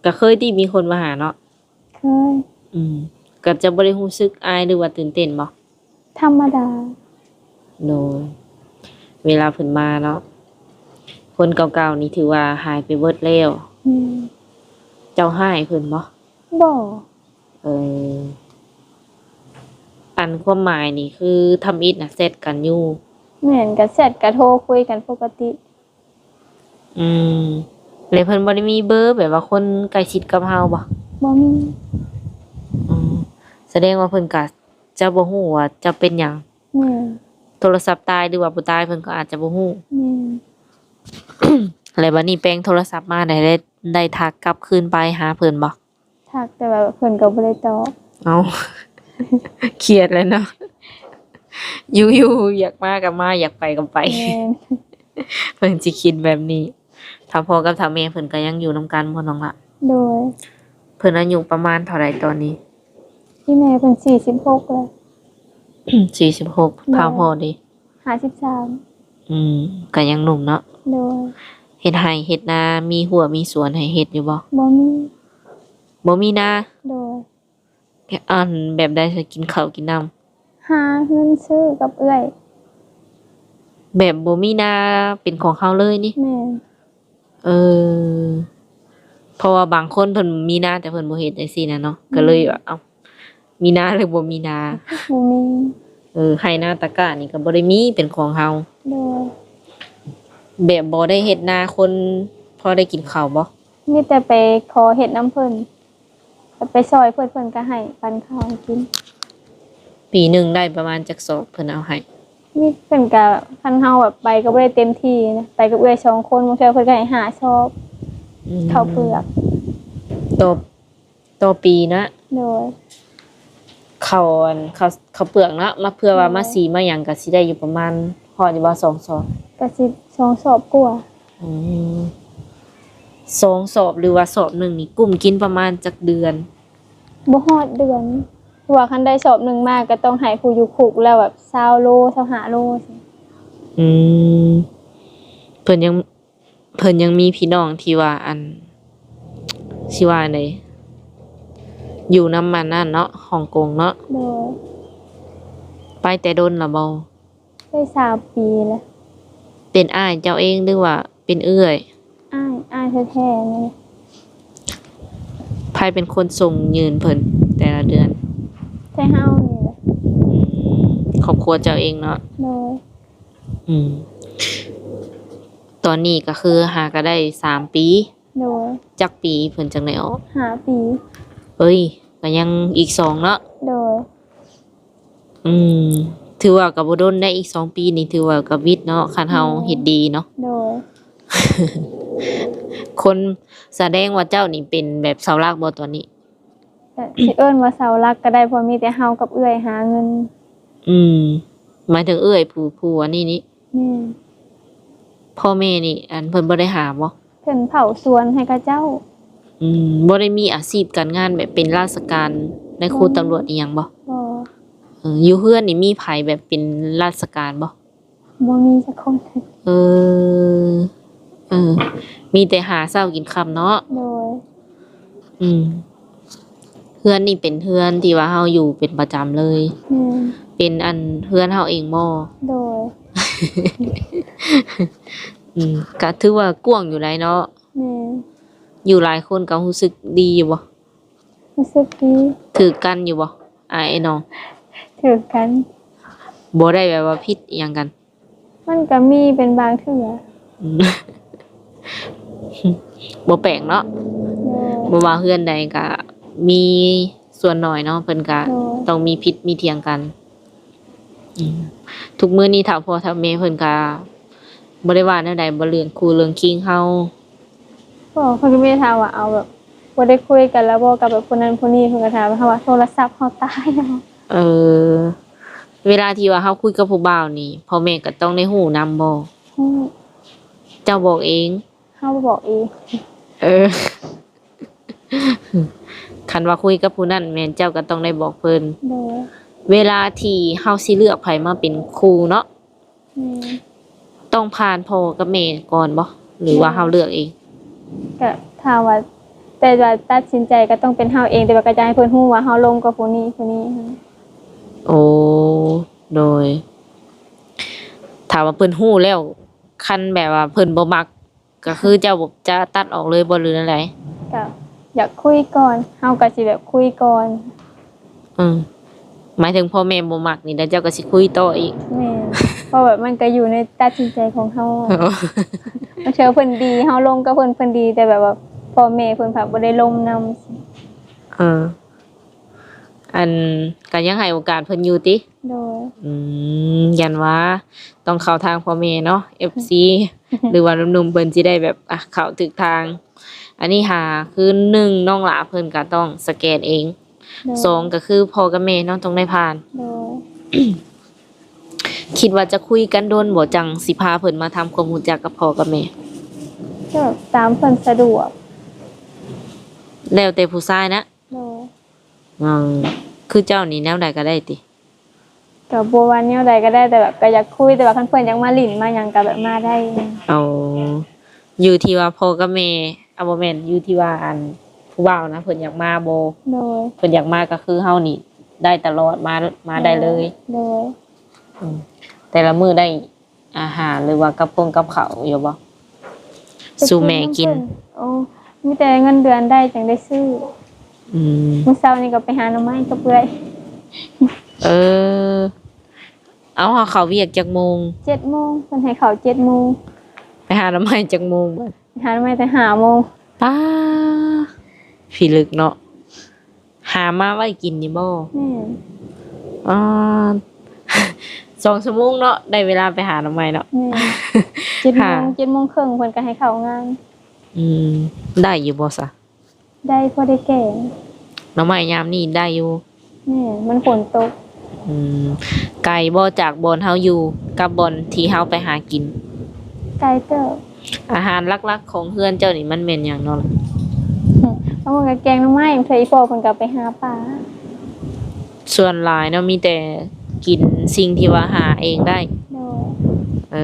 ກໍເຄີຍຕິມີຄົນມາຫາເນາະ? ເຄີຍ. ອືມ. ກໍຈະບໍ່ໄດ້ຮູ້ສຶກອາຍ ຫຼືວ່າຕື່ນເຕັ້ນບໍ່? ທຳມະດາ. ໂດຍ. ເວລາເພິ່ນມາເນາະ ຄົນເກົ່າໆນີ້ຖືວ່າຫາຍໄປເບິດແລ້ວ. ອືມ. ເຈົ້າຮ້າຍເພິ່ນບໍ່? ບໍ່. ເອີ. ອັນຄວາມໝາຍນີ້ຄືທຳອິດນະແຊັດກັນຢູ່? ແມ່ນ, ກະແຊັດກະໂທຄຸຍກັນປົກກະຕິ. ອືມ. ແລ້ວເພິ່ນບໍ່ໄດ້ມີເບີແບບວ່າຄົນໃກ້ຊິດກັບເຮົາບໍ່? ບໍ່ມີ. ອືມ. ສະແດງວ່າເພິ່ນກະຈະບໍ່ຮູ້ວ່າເຈົ້າເປັນຫຍັງ. ແມ່ນ. ໂທລະສັບຕາຍ ຫຼືວ່າບໍ່ຕາຍ ເພິ່ນກໍອາດຈະບໍ່ຮູ້. ແມ່ນ. ແລ້ວບັດນີ້ແປງໂທລະສັບມາໄດ້ ໄດ້ ໄດ້ທັກກັບຄືນໄປຫາເພິ່ນບໍ່? ທັກ ແຕ່ວ່າເພິ່ນກໍບໍ່ໄດ້ຕອບ. ເອົ້າ ຄຽດແລ້ວເນາະ ຢູ່ໆ ຢາກມາກໍມາ ຢາກໄປກໍໄປ. ແມ່ນ. ເພິ່ນຊິຄິດແບບນີ້. ຖ້າພໍ່ກັບຖ້າແມ່ເພິ່ນກໍຍັງຢູ່ນຳກັນບໍ່ ນ້ອງລະ? ໂດຍ. ເພິ່ນອາຍຸປະມານເທົ່າໃດຕອນນີ້? ອີ່ແມ່ເພິ່ນສີ່ສິບຫົກແລ້ວ. ສີ່ສິບຫົກ. ໂດຍ. ຖ້າພໍ່ເດ? ຫ້າສິບສາມ. ອືມ ກໍຍັງໜຸ່ມເນາະ. ໂດຍ. ເຮັດໄຮ່ເຮັດນາ ມີຮົ້ວມີສວນໃຫ້ເຮັດຢູ່ບໍ່? ບໍ່ມີ. ບໍ່ມີນາ? ໂດຍ. ອັນ ແບບໃດ ກິນເຂົ້າກິນນ້ຳ? ຫາເງິນຊື້ກັບເອື້ອຍ. ແບບບໍ່ມີນາເປັນຂອງເຮົາເລີຍນີ້? ແມ່ນ. ເອີ ເພາະວ່າບາງຄົນເພິ່ນມີນາແຕ່ເພິ່ນບໍ່ເຮັດ ຈັ່ງຊີ້ນະເນາະ. ອືມ. ກໍເລີຍວ່າ ເອົ້າ ມີນາຫຼືບໍ່ມີນາ? ບໍ່ມີ. ເອີ ໄຮ່ນາຕາກ້ານີ້ກໍບໍ່ໄດ້ມີເປັນຂອງເຮົາ. ໂດຍ. ແບບບໍ່ໄດ້ເຮັດນາຄົນ ພໍໄດ້ກິນເຂົ້າບໍ່? ມີແຕ່ໄປຂໍເຮັດນຳເພິ່ນ. ໄປຊ່ອຍເພິ່ນ ເພິ່ນກໍໃຫ້ປັນເຂົ້າໃຫ້ກິນ. ປີໜຶ່ງໄດ້ປະມານຈັກສອບເພິ່ນເອົາໃຫ້? ມີ ເພິ່ນກໍ ຄັນເຮົາແບບໄປກໍບໍ່ໄດ້ເຕັມທີ່ນະ ໄປກັບເອື້ອຍສອງຄົນ ບາງເທື່ອເພິ່ນກໍໃຫ້ຫ້າສອບ. ອືມ. ເຂົ້າເປືອກ. ຕໍ່ ຕໍ່ປີນະ? ໂດຍ. ເຂົ້າ ອັນ ເຂົ້າ ເຂົ້າເປືອກເນາະ ມາ ເພື່ອວ່າ ໂດຍ ມາສີມາຫຍັງກໍຊິໄດ້ຢູ່ປະມານ ຮອດຢູ່ບໍ່ ສອງສອບ? ກໍຊິສອງສອບກວ່າ. ອືມ ສອງສອບ ຫຼືວ່າສອບໜຶ່ງນີ້ ກຸ້ມກິນປະມານຈັກເດືອນ? ບໍ່ຮອດເດືອນ ເພາະວ່າຄັນໄດ້ສອບໜຶ່ງມາ ກໍຕ້ອງໃຫ້ຜູ້ຢູ່ຄຸກແລ້ວແບບຊາວໂລ ຊາວຫ້າໂລ. ອືມ ເພິ່ນຍັງ ເພິ່ນຍັງມີພີ່ນ້ອງທີ່ວ່າ ອັນ ຊິວ່າໃດ ຢູ່ນຳ ອັນນັ້ນເນາະ ຮົງກົງເນາະ. ໂດຍ. ໄປແຕ່ດົນລະບໍ່? ໄດ້ສາມປີແລ້ວ. ເປັນອ້າຍເຈົ້າເອງ ຫຼືວ່າເປັນເອື້ອຍ? ອ້າຍ ອ້າຍແທ້ໆນີ້. ໃຜເປັນຄົນສົ່ງຍື່ນເພິ່ນແຕ່ລະເດືອນ? ແຕ່ເຮົານີ້ແຫຼະ. ອືມ ຄອບຄົວເຈົ້າເອງເນາະ? ໂດຍ. ອືມ ຕອນນີ້ກໍຄືຫາກໍໄດ້ສາມປີ. ໂດຍ. ຈັກປີເພິ່ນຈັ່ງໄດ້ອອກ? ຫ້າປີ. ເອີຍ ກໍຍັງອີກສອງເນາະ? ໂດຍ. ອືມ ຖືວ່າກໍບໍ່ດົນໄດ໋ ອີກສອງປີນີ້ ຖືວ່າກໍວິດເນາະ ຄັນເຮົາ ແມ່ນ ເຮັດດີເນາະ. ໂດຍ. ຄົນ ສະແດງວ່າເຈົ້ານີ້ເປັນແບບເສົາຫຼັກບໍ່ຕອນນີ້? ກໍຊິເອີ້ນວ່າເສົາຫຼັກກໍໄດ້ ເພາະມີແຕ່ເຮົາກັບເອື້ອຍຫາເງິນ. ອືມ ໝາຍເຖິງເອື້ອຍຜູ້ ຜູ້ອັນນີ້ນີ້? ແມ່ນ. ພໍ່ແມ່ນີ້ ອັນ ເພິ່ນບໍ່ໄດ້ຫາບໍ່? ເພິ່ນເຝົ້າສວນໃຫ້ເຂົາເຈົ້າ. ອືມ ບໍ່ໄດ້ມີອາຊີບການງານແບບເປັນລາຊະການ ນາຍຄູ ບໍ່ ຕຳຫຼວດອີ່ຫຍັງບໍ່? ບໍ່. ເອີ ຢູ່ເຮືອນນີ້ມີໃຜແບບເປັນລາຊະການບໍ່? ບໍ່ມີຈັກຄົນ. ເອີ ເອີ ມີແຕ່ຫາເຊົ້າກິນຄ່ຳເນາະ? ໂດຍ. ອືມ ເຮືອນນີ້ເປັນເຮືອນທີ່ວ່າເຮົາຢູ່ເປັນປະຈຳເລີຍ? ແມ່ນ. ເປັນ ອັນ ເຮືອນເຮົາເອງບໍ່? ໂດຍ. ອືມ ກະຖືວ່າກວ້າງຢູ່ໄດ໋ເນາະ? ແມ່ນ. ຢູ່ຫຼາຍຄົນກໍຮູ້ສຶກດີຢູ່ບໍ່? ຮູ້ສຶກດີ. ຖືກກັນຢູ່ບໍ່ ອ້າຍນ້ອງ? ຖືກກັນ. ບໍ່ໄດ້ແບບວ່າຜິດອີ່ຫຍັງກັນ? ມັນກໍມີເປັນບາງເທື່ອ. ອືມ ບໍ່ແປກເນາະ. ໂດຍ. ບໍ່ວ່າເຮືອນໃດກໍມີສ່ວນໜ້ອຍເນາະ ເພິ່ນກໍ ໂດຍ ຕ້ອງມີຜິດມີຖຽງກັນ. ອືມ ທຸກມື້ນີ້ຖ້າພໍ່ຖ້າແມ່ເພິ່ນກໍບໍ່ໄດ້ວ່າແນວໃດບໍ່ ເລື່ອງຄູ່ເລື່ອງຄີງເຮົາ? ພໍ່ເພິ່ນກໍມີແຕ່ຖາມວ່າ ເອົາ ແບບບໍ່ໄດ້ຄຸຍກັນແລ້ວບໍ່ກັບແບບຜູ້ນັ້ນຜູ້ນີ້ ເພິ່ນກໍຖາມເຮົາວ່າໂທລະສັບເຮົາຕາຍແລ້ວ. ເອີ ເວລາທີ່ວ່າເຮົາຄຸຍກັບຜູ້ບ່າວນີ້ ພໍ່ແມ່ກໍຕ້ອງໄດ້ຮູ້ນຳບໍ່? ຮູ້. ເຈົ້າບອກເອງ? ເຮົາບອກເອງ. ເອີ ຄັນວ່າຄຸຍກັບຜູ້ນັ້ນແມ່ນເຈົ້າກໍຕ້ອງໄດ້ບອກເພິ່ນ. ໂດຍ. ເວລາທີ່ເຮົາຊິເລືອກໃຜມາເປັນຄູ່ເນາະ? ແມ່ນ. ຕ້ອງຜ່ານພໍ່ກັບແມ່ກ່ອນບໍ່ ຫຼືວ່າ ແມ່ນ ເຮົາເລືອກເອງ? ກະຖ້າວ່າ ແຕ່ວ່າຕັດສິນໃຈກໍຕ້ອງເປັນເຮົາເອງ ແຕ່ວ່າກໍຢາກໃຫ້ເພິ່ນຮູ້ວ່າເຮົາລົມກັບຜູ້ນີ້ຜູ້ນີ້. ໂອ້ ໂດຍ. ຖ້າວ່າເພິ່ນຮູ້ແລ້ວ ຄັນແບບວ່າເພິ່ນບໍ່ມັກ ກໍຄືເຈົ້າຈະຕັດອອກເລີຍບໍ່ ຫຼືແນວໃດ? ກໍຢາກຄຸຍກ່ອນ ເຮົາກໍຊິແບບຄຸຍກ່ອນ. ອືມ ໝາຍເຖິງພໍ່ແມ່ບໍ່ມັກນີ້ ແລ້ວເຈົ້າກໍຊິຄຸຍຕໍ່ອີກ? ແມ່ນ ເພາະແບບມັນກໍຢູ່ໃນຕັດສິນໃຈຂອງເຮົາ. ບາງເທື່ອເພິ່ນດີ ເຮົາລົມກັບເພິ່ນ ເພິ່ນດີ ແຕ່ແບບວ່າພໍ່ແມ່ເພິ່ນພັດບໍ່ໄດ້ລົມນຳ. ເອີ ອັນ ກໍຍັງໃຫ້ໂອກາດເພິ່ນຢູ່ຕິ? ໂດຍ. ອືມ ຢ້ານວ່າຕ້ອງເຂົ້າທາງພໍ່ແມ່ເນາະ ເອັຟຊີ ຫຼືວ່າໜຸ່ມໆ ເພິ່ນຊິໄດ້ແບບ ອ່ະ ເຂົ້າຖືກທາງ. ອັນນີ້ຫາຄື ໜຶ່ງ ນ້ອງຫຼ້າເພິ່ນກໍຕ້ອງສະແກນເອງ. ໂດຍ. ສອງ ກໍຄືພໍ່ກັບແມ່ເນາະ ຕ້ອງໄດ້ຜ່ານ. ໂດຍ. ຄິດວ່າຈະຄຸຍກັນດົນບໍ່ ຈັ່ງຊິພາເພິ່ນມາທຳຄວາມຮູ້ຈັກກັບພໍ່ກັບແມ່? ກໍຕາມເພິ່ນສະດວກ. ແລ້ວແຕ່ຜູ້ຊາຍນະ? ໂດຍ. ອືມ ຄືເຈົ້ານີ້ແນວໃດກໍໄດ້ຕິ? ກໍບໍ່ວ່າແນວໃດກໍໄດ້ ແຕ່ແບບກໍຢາກຄຸຍ ແຕ່ວ່າຄັນເພິ່ນຢາກມາຫຼິ້ນມາຫຍັງກໍແບບມາໄດ້. ເອົາ ຢູ່ທີ່ວ່າພໍ່ກັບແມ່ ເອົາ ບໍ່ແມ່ນ ຢູ່ທີ່ວ່າ ອັນ ຜູ້ບ່າວນະ ເພິ່ນຢາກມາບໍ່? ໂດຍ. ເພິ່ນຢາກມາກໍຄືເຮົານີ້ໄດ້ຕະຫຼອດ ມາ ມາໄດ້ເລີຍ. ໂດຍ. ອືມ ແຕ່ລະມື້ໄດ້ ອາຫານ ຫຼືວ່າກັບຄົງກັບເຂົ້າຢູ່ບໍ່? ໄປຊື້ ສູ່ແມ່ກິນ. ໂອ້ ມີແຕ່ເງິນເດືອນໄດ້ຈັ່ງໄດ້ຊື້. ອືມ ມື້ເຊົ້ານີ້ກໍໄປຫາໜໍ່ໄມ້ກັບເອື້ອຍ. ເອີ ເອົາ ເຮົາເຂົ້າວຽກຈັກໂມງ? ເຈັດໂມງ ເພິ່ນໃຫ້ເຂົ້າເຈັດໂມງ. ໄປຫາໜໍ່ໄມ້ຈັກໂມງບັດ? ຫາໜໍ່ໄມ້ແຕ່ຫ້າໂມງ. ປ້າ ພິລຶກເນາະ. ຫາມາໄວ້ກິນນີ້ບໍ່? ແມ່ນ. ອໍ ສອງຊົ່ວໂມງເນາະ ໄດ້ເວລາໄປຫາໜໍ່ໄມ້ເນາະ. ແມ່ນ. ເຈັດໂມງ ຫ້າ ເຈັດໂມງເຄິ່ງເພິ່ນກໍໃຫ້ເຂົ້າງານ. ອືມ ໄດ້ຢູ່ບໍ່ຊະ? ໄດ້ ພໍໄດ້ແກງ. ໜໍ່ໄມ້ຍາມນີ້ໄດ້ຢູ່? ແມ່ນ ມັນຝົນຕົກ. ອືມ ໄກບໍ່ຈາກບ່ອນເຮົາຢູ່ກັບບ່ອນທີ່ເຮົາໄປຫາກິນ? ໄກເຕີບ. ອາຫານຫຼັກໆຂອງເຮືອນເຈົ້ານີ້ມັນແມ່ນຫຍັງເນາະ? ບາງມື້ກໍແກງໜໍ່ໄມ້ ບາງເທື່ອອີ່ພໍ່ເພິ່ນກໍໄປຫາປາ. ສ່ວນຫຼາຍເນາະ ມີແຕ່ກິນສິ່ງທີ່ວ່າຫາເອງໄດ້. ໂດຍ. ເອີ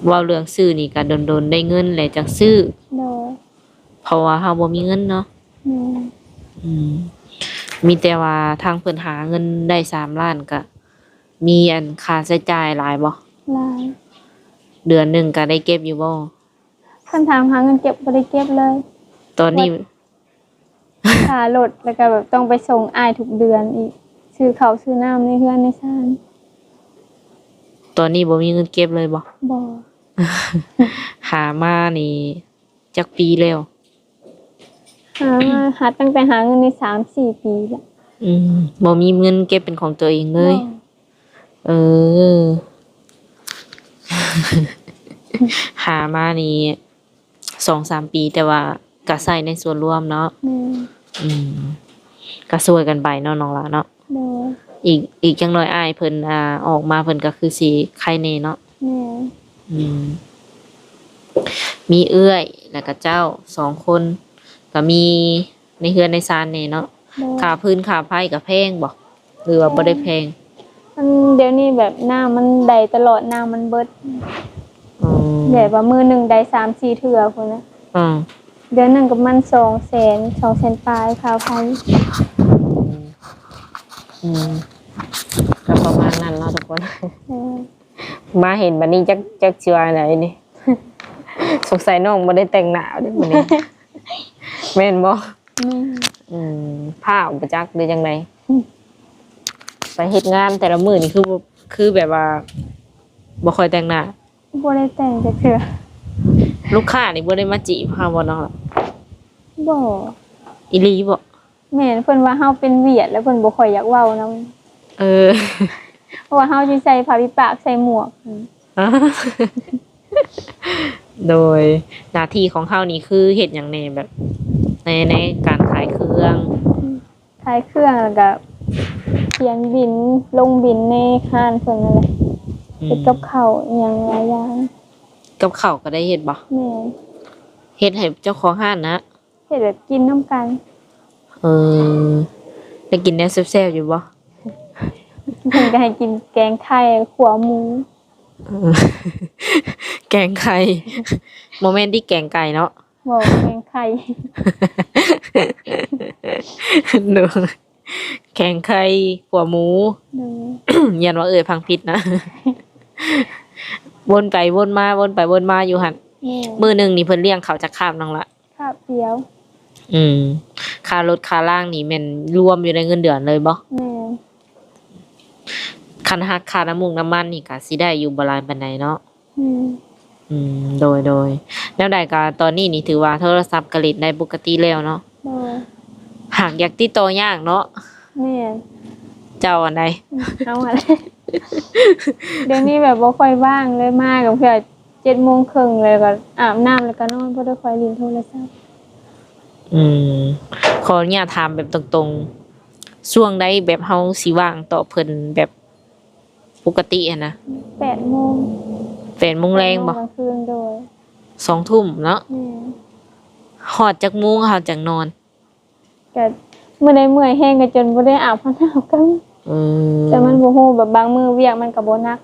ເວົ້າເລື່ອງຊື້ນີ້ກໍດົນໆໄດ້ເງິນແຫຼະຈັ່ງຊື້. ໂດຍ. ເພາະວ່າເຮົາບໍ່ມີເງິນເນາະ. ແມ່ນ. ອືມ ມີແຕ່ວ່າທາງເພິ່ນຫາເງິນໄດ້ສາມລ້ານ ກະມີອັນຄ່າໃຊ້ຈ່າຍຫຼາຍບໍ່? ຫຼາຍ. ເດືອນໜຶ່ງກະໄດ້ເກັບຢູ່ບໍ່? ຄັນຖາມຫາເງິນເກັບ ບໍ່ໄດ້ເກັບເລີຍ. ຕອນນີ້ ເບິດຄ່າລົດ ແລ້ວກະແບບຕ້ອງໄປສົ່ງອ້າຍທຸກເດືອນອີກ ຊື້ເຂົ້າຊື້ນ້ຳໃນເຮືອນໃນຊານ. ຕອນນີ້ບໍ່ມີເງິນເກັບເລີຍບໍ່? ບໍ່. ຫາມານີ້ ຈັກປີແລ້ວ? ຫາມາ ຫາ ຕັ້ງແຕ່ຫາເງິນໄດ້ສາມສີ່ປີແລ້ວ. ອືມ ບໍ່ມີເງິນເກັບເປັນຂອງຕົວເອງເລີຍ? ບໍ່. ເອີ ຫາມານີ້ສອງສາມປີ ແຕ່ວ່າກະໃຊ້ໃນສ່ວນລວມເນາະ. ແມ່ນ. ອືມ ກະຊ່ວຍກັນໄປເນາະ ນ້ອງຫຼ້າເນາະ. ໂດຍ. ອີກ ອີກຈັກໜ້ອຍອ້າຍເພິ່ນ ອ່າ ອອກມາເພິ່ນກໍຄືຊິໄຄແດ່ເນາະ. ແມ່ນ. ອືມ ມີເອື້ອຍ ແລ້ວກະເຈົ້າສອງຄົນ ກະມີໃນເຮືອນໃນຊານແດ່ເນາະ. ໂດຍ. ຄ່າຟືນຄ່າໄຟກະແພງບໍ່ ຫຼືວ່າ ແພງ ບໍ່ໄດ້ແພງ? ມັນ ດຽວນີ້ແບບນ້ຳມັນໄດ້ຕະຫຼອດ ນ້ຳມັນເບິດ. ອໍ ແບບວ່າມື້ໜຶ່ງໄດ້ສາມສີ່ເທື່ອພຸ້ນນະ. ອໍ ເດືອນໜຶ່ງກໍປະມານສອງແສນ ສອງແສນປາຍຄ່າໄຟ. ອືມ ອືມ ກໍປະມານນັ້ນເນາະທຸກຄົນ. ເອີ ມາເຫັນບັດນີ້ຈັກ ຈັກຊິວ່າແນວໃດນີ້. ສົງໄສນ້ອງບໍ່ໄດ້ແຕ່ງໜ້າເດ້ມື້ນີ້ ແມ່ນບໍ່? ແມ່ນ. ອືມ ພ້າວບໍ່ຈັກ ຫຼືຈັ່ງໃດ? ອືມ ໄປເຮັດງານແຕ່ລະມື້ນີ້ຄື ຄືແບບວ່າບໍ່ຄ່ອຍແຕ່ງໜ້າ? ບໍ່ໄດ້ແຕ່ງຈັກເທື່ອ. ລູກຄ້ານີ້ບໍ່ໄດ້ມາຈີບເຮົາບໍ່ນ້ອງ? ບໍ່. ອີ່ຫຼີບໍ່? ແມ່ນ ເພິ່ນວ່າເຮົາເປັນຫວຽດ ແລ້ວເພິ່ນບໍ່ຄ່ອຍຢາກເວົ້ານຳ. ເອີ ເພາະວ່າເຮົາຊິໃສ່ຜ້າປິດປາກ ໃສ່ໝວກ. ໂດຍ ໜ້າທີ່ຂອງເຮົານີ້ຄືເຮັດຫຍັງແດ່ ແບບໃນ ໃນການຂາຍເຄື່ອງ? ຂາຍເຄື່ອງ ແລ້ວກະຂຽນບິນ ລົງບິນໃນຮ້ານເພິ່ນນັ້ນແຫຼະ. ອືມ ເຮັດກັບເຂົ້າອີ່ຫຍັງຫຼາຍຢ່າງ. ກັບເຂົ້າກໍໄດ້ເຮັດບໍ່? ແມ່ນ. ເຮັດໃຫ້ເຈົ້າຂອງຮ້ານນະ? ເຮັດແບບກິນນຳກັນ. ເອີ ໄດ້ກິນແນວແຊບໆຢູ່ບໍ່? ເພິ່ນກໍໃຫ້ກິນແກງໄຂ່ ຂົ້ວໝູ. ເອີ ແກງໄຂ່ ບໍ່ແມ່ນຕິ ແກງໄກ່ເນາະ? ບໍ່ ແກງໄຂ່. ໂດຍ ແກງໄຂ່ ຂົ້ວໝູ. ໂດຍ ຢ້ານວ່າເອື້ອຍຟັງຜິດນະ. ວົນໄປວົນມາ ວົນໄປວົນມາຢູ່ຫັ້ນ. ແມ່ນ. ມື້ໜຶ່ງນີ້ເພິ່ນລ້ຽງເຂົ້າຈັກຄາບນ້ອງລະ? ຄາບດຽວ. ອືມ ຄ່າລົດຄ່າລາງນີ້ແມ່ນລວມຢູ່ໃນເງິນເດືອນເລີຍບໍ່? ແມ່ນ. ຄັນຫັກຄ່ານ້ຳມູກນ້ຳມັນນີ້ກະຊິໄດ້ຢູ່ບໍ່ຫຼາຍປານໃດເນາະ? ແມ່ນ. ອືມ ໂດຍ ໂດຍ. ແນວໃດກະຕອນນີ້ນີ້ຖືວ່າໂທລະສັບກະຫຼິ້ນໄດ້ປົກກະຕິແລ້ວເນາະ? ໂດຍ. ຫາກຢາກຕິດຕໍ່ຍາກເນາະ. ແມ່ນ. ເຈົ້າອັນໃດ? ເຮົາຫັ້ນແຫຼະ. ດຽວນີ້ແບບບໍ່ຄ່ອຍວ່າງເລີຍ ມາກໍເທື່ອເຈັດໂມງເຄິ່ງ ແລ້ວກໍອາບນ້ຳ ແລ້ວກໍນອນ ບໍ່ໄດ້ຄ່ອຍຫຼິ້ນໂທລະສັບ. ອືມ ຂໍອະນຸຍາດຖາມແບບຕົງໆ ຊ່ວງໃດແບບເຮົາຊິວ່າງຕອບເພິ່ນແບບປົກກະຕິຫັ້ນນະ? ແປດໂມງ. ແປດໂມງແລງບໍ? ແປດໂມງກາງຄືນ. ໂດຍ. ສອງທຸ່ມເນາະ? ແມ່ນ. ຮອດຈັກໂມງເຮົາຈັ່ງນອນ? ກະມື້ໃດເມື່ອຍແຮງກໍຈົນບໍ່ໄດ້ອາບນ້ຳກໍມີ. ອືມ ແຕ່ມັນບໍ່ຮູ້ ແບບບາງມື້ວຽກມັນກໍບໍ່ໜັກ.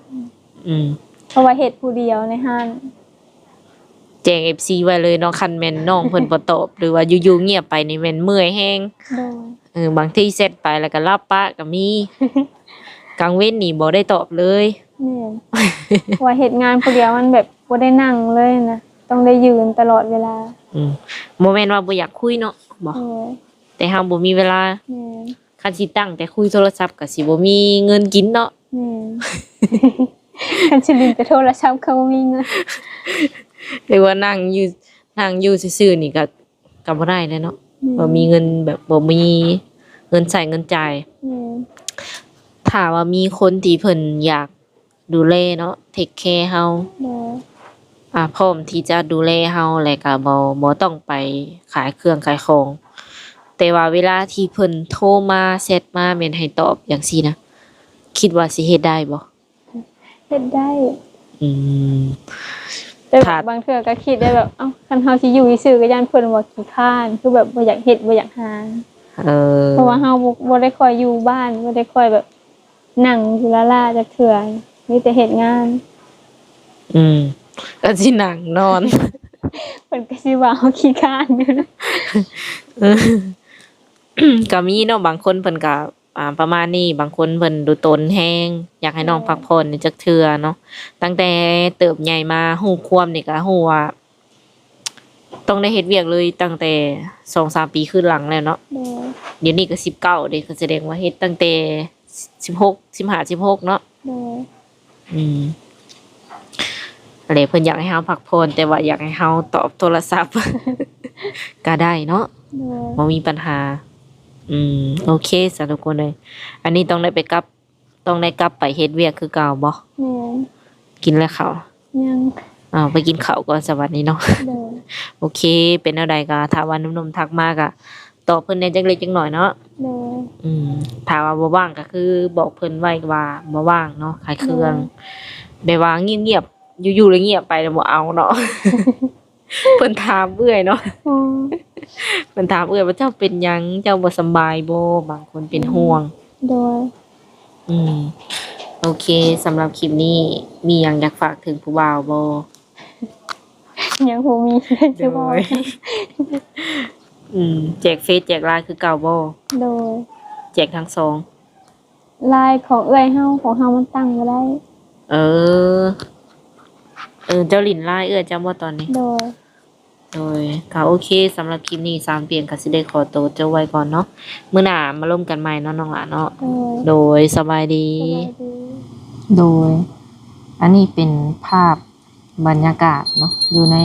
ອືມ ເພາະວ່າເຮັດຜູ້ດຽວໃນຮ້ານ. ແຈ້ງເອັຟຊີໄວ້ເລີຍເນາະ ຄັນແມ່ນນ້ອງເພິ່ນບໍ່ຕອບ ຫຼືວ່າຢູ່ໆງຽບໄປນີ້ແມ່ນເມື່ອຍແຮງ. ໂດຍ. ເອີ ບາງທີແຊັດໄປແລ້ວກໍຫຼັບປະກໍມີ. ກາງເວັນນີ້ບໍ່ໄດ້ຕອບເລີຍ. ແມ່ນ. ເພາະວ່າເຮັດງານຜູ້ດຽວມັນແບບ ບໍ່ໄດ້ນັ່ງເລີຍນະ ຕ້ອງໄດ້ຢືນຕະຫຼອດເວລາ. ອືມ ບໍ່ແມ່ນວ່າບໍ່ຢາກຄຸຍເນາະ ບໍ່? ໂດຍ. ແຕ່ເຮົາບໍ່ມີເວລາ. ແມ່ນ. ຄັນຊິຕັ້ງແຕ່ຄຸຍໂທລະສັບກໍຊິບໍ່ມີເງິນກິນເນາະ. ແມ່ນ. ຄັນຊິຫຼິ້ນແຕ່ໂທລະສັບກໍບໍ່ມີເງິນ ຫຼືວ່ານັ່ງຢູ່ ນັ່ງຢູ່ຊື່ໆນີ້ກໍ ກໍບໍ່ໄດ້ແຫຼະເນາະ. ແມ່ນ. ບໍ່ມີເງິນ ແບບບໍ່ມີເງິນໃຊ້ເງິນຈ່າຍ. ແມ່ນ. ຖ້າວ່າມີຄົນທີ່ເພິ່ນຢາກ ດູແລເນາະ ເທກແຄເຮົາ. ໂດຍ. ອາ ພ້ອມທີ່ຈະດູແລເຮົາ ແລະກະບໍ່ ບໍ່ຕ້ອງໄປຂາຍເຄື່ອງຂາຍຂອງ. ແຕ່ວ່າເວລາທີ່ເພິ່ນໂທມາ ແຊັດມາ ແມ່ນໃຫ້ຕອບຈັ່ງຊີ້ນະ ຄິດວ່າຊິເຮັດໄດ້ບໍ່? ເຮັດໄດ້. ອືມ ແຕ່ ຖ້າ ບາງເທື່ອກໍຄິດໄດ້ແບບ ເອົ້າ ຄັນເຮົາຊິຢູ່ຊື່ໆ ກໍຢ້ານເພິ່ນວ່າຂີ້ຄ້ານ ຄືແບບບໍ່ຢາກເຮັດ ບໍ່ຢາກຫາ. ເອີ ເພາະວ່າເຮົາບໍ່ ບໍ່ໄດ້ຄ່ອຍຢູ່ບ້ານ ບໍ່ໄດ້ຄ່ອຍແບບ ນັ່ງຢູ່ລ້າໆຈັກເທື່ອ ມີແຕ່ເຮັດງານ. ອືມ ກໍຊິນັ່ງນອນ ເພິ່ນກໍຊິວ່າເຮົາຂີ້ຄ້ານຢູ່. ກໍມີເນາະ ບາງຄົນເພິ່ນກໍ ອ່າ ປະມານນີ້. ບາງຄົນເພິ່ນດູຕົນແຮງ ຢາກໃຫ້ນ້ອງ ແມ່ນ ພັກຜ່ອນແດ່ຈັກເທື່ອເນາະ. ຕັ້ງແຕ່ເຕີບໃຫຍ່ມາຮູ້ຄວາມນີ້ກໍຮູ້ວ່າ ຕ້ອງໄດ້ເຮັດວຽກເລີຍຕັ້ງແຕ່ສອງສາມປີຄືນຫຼັງແລ້ວເນາະ. ໂດຍ. ດຽວນີ້ກໍສິບເກົ້າເດ້ ກໍສະແດງວ່າເຮັດຕັ້ງແຕ່ສິບຫົກ ສິບຫ້າ ສິບຫົກເນາະ. ໂດຍ. ອືມ ແລະເພິ່ນຢາກໃຫ້ເຮົາພັກຜ່ອນ ແຕ່ວ່າຢາກໃຫ້ເຮົາຕອບໂທລະສັບ ກໍໄດ້ເນາະ. ໂດຍ. ບໍ່ມີບັນຫາ. ອືມ ໂອເຄ ສາທຸກຄົນເອີຍ ອັນນີ້ຕ້ອງໄດ້ໄປກັບ ຕ້ອງໄດ້ກັບໄປເຮັດວຽກຄືເກົ່າບໍ່? ແມ່ນ. ກິນແລ້ວເຂົ້າ? ຍັງ. ອ້າວ ໄປກິນເຂົ້າກ່ອນສະບັດນີ້ເນາະ. ໂດຍ. ໂອເຄ ເປັນແນວໃດກໍຖ້າວ່າໜຸ່ມໆທັກມາກໍຕອບເພິ່ນແດ່ຈັກເລັກຈັກໜ້ອຍເນາະ. ໂດຍ. ອືມ ຖ້າວ່າບໍ່ວ່າງກໍຄືບອກເພິ່ນໄວ້ວ່າບໍ່ວ່າງເນາະ ຂາຍເຄື່ອງ. ໂດຍ. ແບບວ່າງຽບໆ ຢູ່ໆແລ້ວງຽບໄປແລ້ວບໍ່ເອົາເນາະ. ເພິ່ນຖາມເອື້ອຍເນາະ. ອືມ ເພິ່ນຖາມເອື້ອຍວ່າ ເຈົ້າເປັນຫຍັງ? ເຈົ້າບໍ່ສຳບາຍບໍ່? ບາງຄົນເປັນຫ່ວງ. ໂດຍ. ອືມ ໂອເຄ ສຳລັບຄລິບນີ້ ມີຫຍັງຢາກຝາກເຖິງຜູ້ບ່າວບໍ່? ຍັງບໍ່ມີເລີຍ. ໂດຍ. ອືມ ແຈກເຟສແຈກໄລນ໌ຄືເກົ່າບໍ່? ໂດຍ. ແຈກທັງສອງ. ລາຍຂອງເອື້ອຍເຮົາ ຂອງເຮົາມັນຕັ້ງບໍ່ໄດ້. ເອີ ເອີ ເຈົ້າຫຼິ້ນລາຍເອື້ອຍເຈົ້າບໍ່ຕອນນີ້? ໂດຍ. ໂດຍ ກໍໂອເຄ ສຳລັບຄລິບນີ້ສາວນ້ຳປຽງກໍຊິໄດ້ຂໍໂຕຈົບໄວ້ກ່ອນເນາະ. ມື້ໜ້າມາລົມກັນໃໝ່ເນາະ ນ້ອງຫຼ້າເນາະ. ໂດຍ. ໂດຍ ສະບາຍດີ. ສະບາຍດີ. ໂດຍ ອັນນີ້ເປັນພາບ ບັນຍາກາດເນາະ ຢູ່ໃນ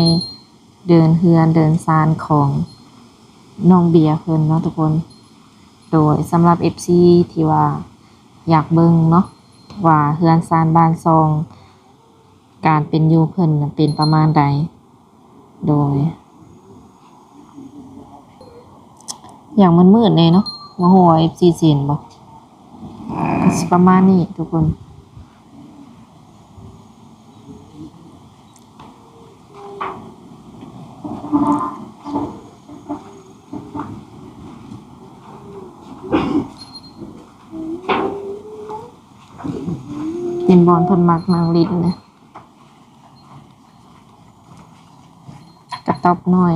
ເດີ່ນເຮືອນເດີ່ນຊານຂອງນ້ອງເບຍເພິ່ນເນາະທຸກຄົນ. ໂດຍ ສຳລັບເອັຟຊີທີ່ວ່າຢາກເບິ່ງເນາະ ວ່າເຮືອນຊານບ້ານຊ່ອງ ການເປັນຢູ່ເພິ່ນນະເປັນປະມານໃດ. ໂດຍ ຢ່າງມືດໆແດ່ເນາະ ບໍ່ຮູ້ວ່າເອັຟຊີຊິເຫັນບໍ່. ກໍຊິປະມານນີ້ທຸກຄົນ. ເປັນບ່ອນເພິ່ນມັກນັ່ງຫຼິ້ນນະ ກະຕ໊ອບນ້ອຍ.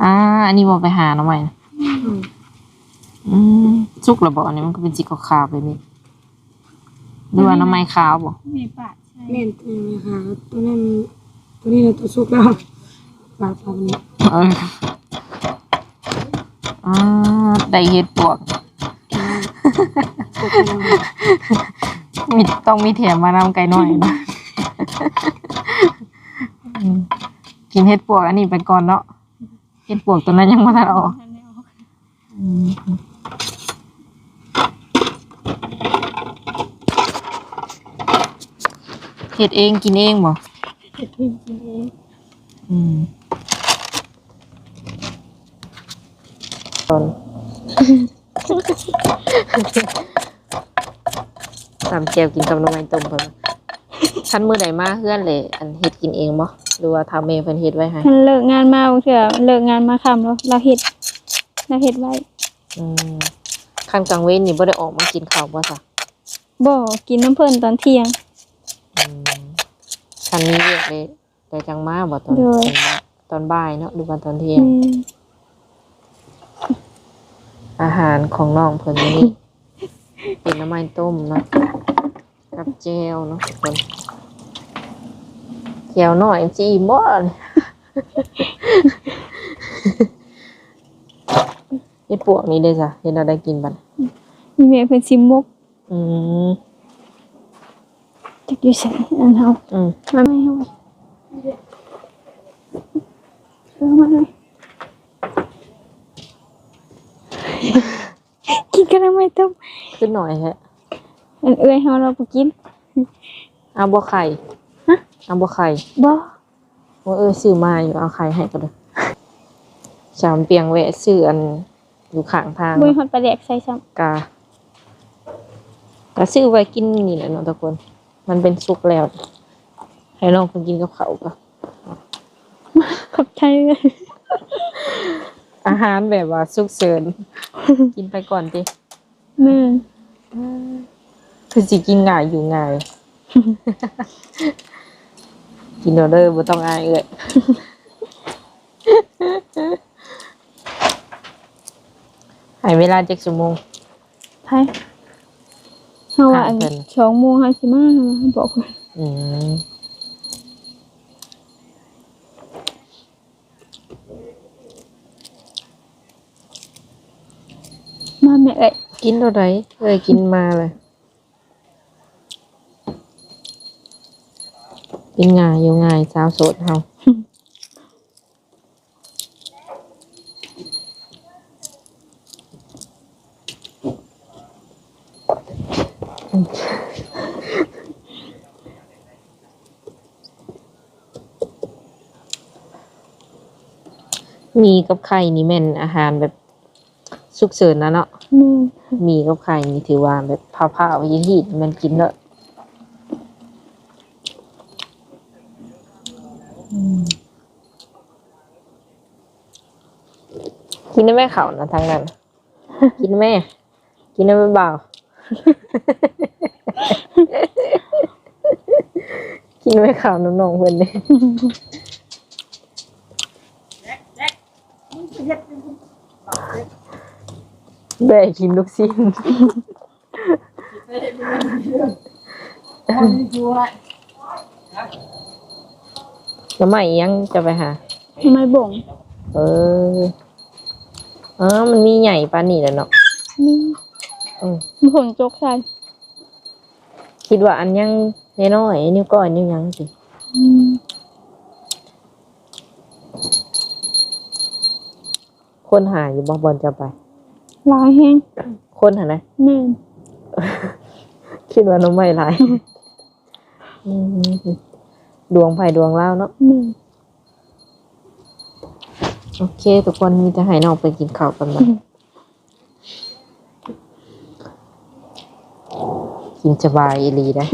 ອ່າ ອັນນີ້ບໍ່ໄປຫາໜໍ່ໄມ້ນະ. ອືມ ອືມ ສຸກແລ້ວບໍ່? ອັນນີ້ມັນກໍເປັນສີຂາວໆແບບນີ້ ຫຼືວ່າໜໍ່ໄມ້ຂາວບໍ່? ແມ່ນ ຕົວນັ້ນ ຕົວນີ້ນະ ຕົວສຸກແລ້ວ ປາດ ປາດນີ້. ເອີ ອ່າ ໄດ້ເຫັດປວກ ມີ ຕ້ອງມີແຖມມານຳໄກ່ນ້ອຍນະ. ອືມ ກິນເຫັດປວກອັນນີ້ໄປກ່ອນເນາະ. ເຫັດປວກຕົວນັ້ນຍັງບໍ່ທັນອອກ. ອືມ ເຮັດເອງກິນເອງບໍ່? ເຮັດເອງກິນເອງ. ອືມ ຕອນ ຕຳແຈ່ວກິນກັບໜໍ່ໄມ້ຕົ້ມເພິ່ນວ່າ. ຄັນມື້ໃດມາເຮືອນແຫຼະ ອັນເຮັດກິນເອງບໍ່ ຫຼືວ່າຖ້າແມ່ເພິ່ນເຮັດໄວ້ໃຫ້? ຄັນເລີກງານມາ ບາງເທື່ອເລີກງານມາຄ່ຳແລ້ວ ລາວເຮັດ ລາວເຮັດໄວ້. ອືມ ຄັນກາງເວັນນີ້ບໍ່ໄດ້ອອກມາກິນເຂົ້າບໍ່ຊະ? ບໍ່ ກິນນຳເພິ່ນຕອນທ່ຽງ. ອືມ ຄັນມີວຽກເດ້ ແຕ່ຈັ່ງມາບໍ່ ຕອນ ໂດຍ ຕອນບ່າຍ ຕອນບ່າຍເນາະ ຫຼືວ່າຕອນທ່ຽງ? ແມ່ນ. ອາຫານຂອງນ້ອງເພິ່ນມື້ນີ້ ເປັນໜໍ່ໄມ້ຕົ້ມເນາະ ກັບແຈ່ວເນາະທຸກຄົນ. ແຈ່ວນ້ອຍຊິອີ່ມບໍ່ນີ້? ເຮັດປວກນີ້ເດ້ຊະ ເຮັດແນວໃດກິນບັດ? ອີ່ແມ່ເພິ່ນຊິໝົກ. ອືມ ຈັກຢູ່ໃສອັນເຮົາ? ອືມ ມາໃໝ່ເຮົາ ເອີ ມາໃໝ່ ກິນກັບໜໍ່ໄມ້ຕົ້ມ. ຄືໜ້ອຍແທ້. ອັນເອື້ອຍເຮົາລາວບໍ່ກິນ. ເອົາບໍ່ໄຂ່? ຮະ? ເອົາບໍ່ໄຂ່? ບໍ່. ມື້ອື່ນຊື້ມາຢູ່ ເອົາໄຂ່ໃຫ້ກໍໄດ້. ສາວປຽງແວະຊື້ອັນຢູ່ຂ້າງທາງ ບໍ່ມີຮອດປາແດກໃສ່ຊ້ຳ. ກະ ກະຊື້ໄວ້ກິນນີ້ແຫຼະເນາະທຸກຄົນ ມັນເປັນສຸກແລ້ວ. ໃຫ້ນ້ອງເພິ່ນກິນກັບເຂົ້າກໍ ຂອບໃຈເລີຍ. ອາຫານແບບວ່າສຸກເສີນ ກິນໄປກ່ອນຕິ. ແມ່ນ. ຄືຊິກິນງ່າຍຢູ່ງ່າຍ. ກິນເອົາເດີ ບໍ່ຕ້ອງອາຍເອື້ອຍ. ໃຫ້ເວລາຈັກຊົ່ວໂມງ? ໃຜ? ເຮົາວ່າອັນ ຖາມເພິ່ນ ສອງໂມງເຮົາຊິມາ ເຮົາບອກເພິ່ນ. ອືມ. ມາແມ່ເອີຍ ກິນໂລດໃດ ເອີຍ ກິນມາເລີຍ. ກິນງ່າຍຢູ່ງ່າຍ ສາວໂສດເຮົາ. ໝີ່ກັບໄຂ່ນີ້ແມ່ນອາຫານແບບສຸກເສີນນະເນາະ. ແມ່ນ. ໝີ່ກັບໄຂ່ນີ້ຖືວ່າແບບພ້າວໆ ຮີດໆ ແມ່ນກິນເລີຍ. ອືມ. ກິນໄດ້ແມ່ເຂົ້ານະທາງນັ້ນ ກິນແມ່ ກິນໄດ້ແມ່ບ່າວ ກິນແມ່ເຂົ້ານຳນ້ອງເພິ່ນເດ້ ແບກກິນລູກຊີ້ນ. ໜໍ່ໄມ້ອີ່ຫຍັງຈະໄປຫາ? ໜໍ່ໄມ້ບົງ. ເອີ ເອີ ມັນມີໃຫຍ່ປານນີ້ແຫຼະເນາະ. ມີ. ອືມ ຝົນຕົກໃສ່. ຄິດວ່າອັນຍັງນ້ອຍໆ ນິ້ວກ້ອຍ ນິ້ວຫຍັງຊີ້. ອືມ. ຄົນຫາຢູ່ບໍ່ ບ່ອນເຈົ້າໄປ? ຫຼາຍແຮງ. ຄົນຫັ້ນນະ? ແມ່ນ. ຄິດວ່າໜໍ່ໄມ້ຫຼາຍ. ອືມ ດວງໃຜດວງລາວເນາະ. ແມ່ນ. ໂອເຄ ທຸກຄົນ ມີແຕ່ໃຫ້ນ້ອງໄປກິນເຂົ້າກ່ອນບາດ ອືມ ກິນສະບາຍອີ່ຫຼີໄດ໋.